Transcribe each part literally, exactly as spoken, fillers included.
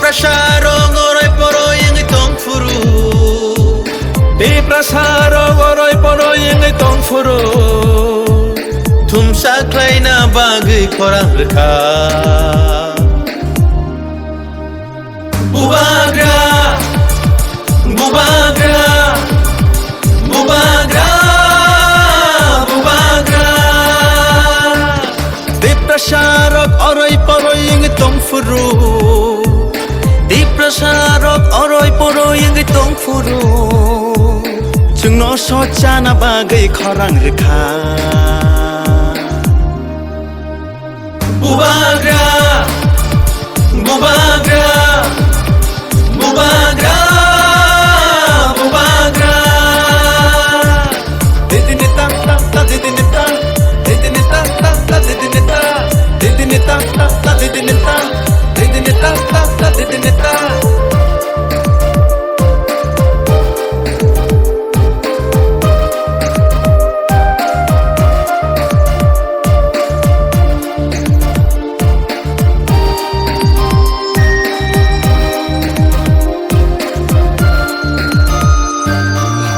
Tiprasarok oroi poroi wngwi tong phuru. Tiprasarok oroi poroi wngwi tong phuru. Thumsa khlaina bagwi khorang rwkha. Bubagra, bubagra, bubagra, bubagra. Tiprasarok oroi poroi wngwi tong phuru. Tiprasarok oroi poroi wngwi tong phuru. Chwngno sochana bagwi khorang rwkha. Bubagra, bubagra, bubagra, bubagra. Didini ta ta ta, didini ta, didini ta ta ta, didini ta, didini ta ta ta, didini ta, didini ta ta ta, didini ta.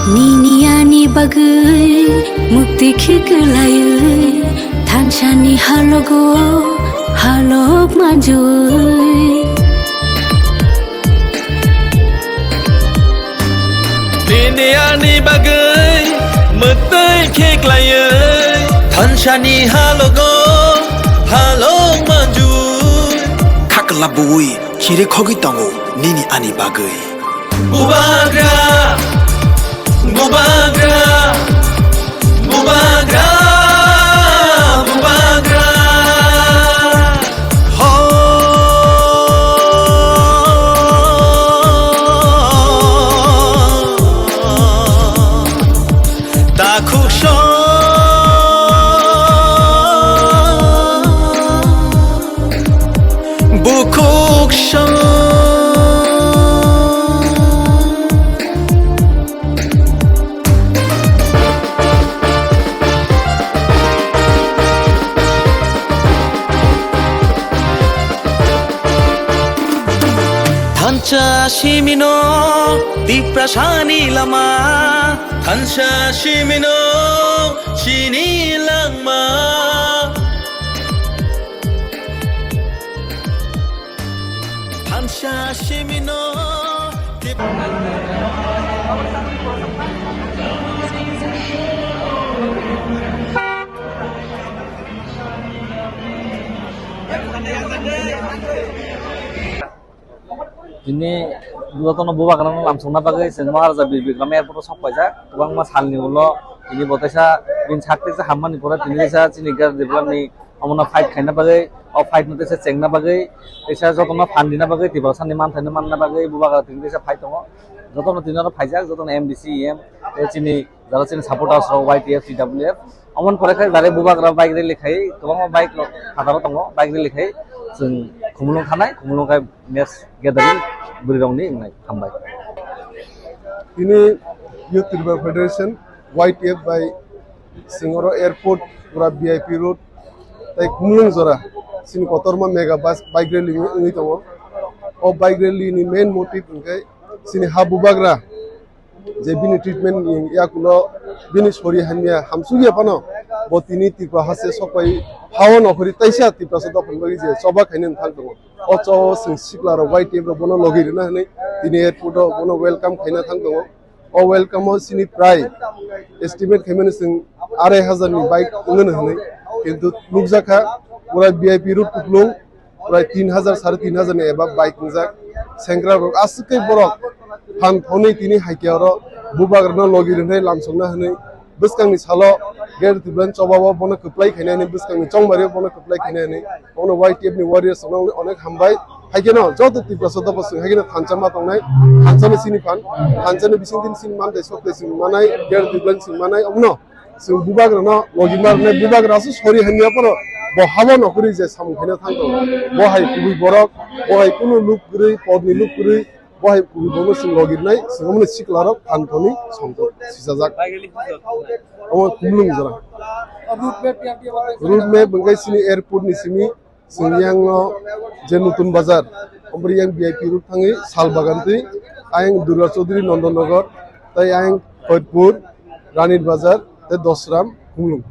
Nini ani bagwi mukti khiklaiwi thansani halogo halok manjui. Nini ani bagwi mwtwi khiklaiwi thansani halogo halok manjui. Khakla buwi khiri khogwi tongo nini ani bagwi. Bubagra, bubagra, bubagra, bubagra. Ho. Takhuk song. Bukhuk song. Thansa simino Tiprasani lama. Thansa simino chini langma. Thansa simino. Tini jotono bubagrano lamsokna bagwi chwng Maharaja Bir Bikram Airport o sok paijak. Kwbangma salni ulo tini bo teisa bini sak teisa hammani pore tini teisa chini Guest Development ni omono fight khaina bagwi, o fight no teisa chengna bagwi, teisa jotono phan dina bagwi, Tiprasani manthaino manna bagwi bubagra tini teisa fight tongo. Jotono tini oro phaijak, jotono M D C, E M, tei chini jara chini supporters rok, Y T F, T W F, Omo ni pore khe direct bubagra bike rally khai, kwbangma bike rok phataro tongo, bike rally khai chwng Khumulwng thanai, Khumulwng khai mass gathering bwrwi rokni wngnai. Hambai. Tini Youth Tribal Federation, Y T F bai chwng oro airport, pura V I P road, tei Khumulwng jora chini kotorma mega bus bike rally wngwi tongo. O bike rally ni main motive hwnkhe chini ha bubagra je bini treatment ni yakulo bini sori hamya hamsukya phano bo tini Tripura haste sokpai phao nokhori taisa Tiprasa dophani bagwi je choba khainani thang tongo. O cho chwng sikla rok Y T F rok bono logi rwna hwnwi tini airport o bono welcome khaina thang tongo. O welcome o chini prai estimate khaimani chwng arai hajar ni bike wngno hwnwi, kintu nukjakha pura V I P road kuplung prai tin hajar, sare tin hajar ni eba bike wngjak. Sengkrak rok aswk khe borok phan thonwi tini hai khe oro bubagrano logi rwnai lamsokna hwnwi bwskangni salo Greater Tipraland chobao bono kwplai khainani, bwskangni chongmari bono kwplai khainani, bono Y T F ni warriors rokno onek hambai. Hai kheno joto Tiprasa dophani hai kheno thansa ma tongnai, thansa ni sini phan, thansa ni bising tin sini man tei sok tei sini manai, Greater Tipraland sini manai, omono chwng bubagrano logi ma rwnai, bubagra aswk sori hamya phano bo habo nokhorwi je samung khaina thang tongo. Bo hai kubui borok, bo hai kunu luk kwrwi, porni luk kwrwi, bo hai kubui borokno chwng logi rwnai, chwng omono sikla rok phan thonwi songkho sisajak. Omo Khumulwng jora. Road map hwnkhe chini airport ni simi chwng yang no je Nutun Bazar. Ombori yang V I P road thangwi Salbagan twi, ayang Durga Chaudhary Nondon Nagar, tai ayang Koitpur, Ranir Bazar, tai Dosram, Khumlung.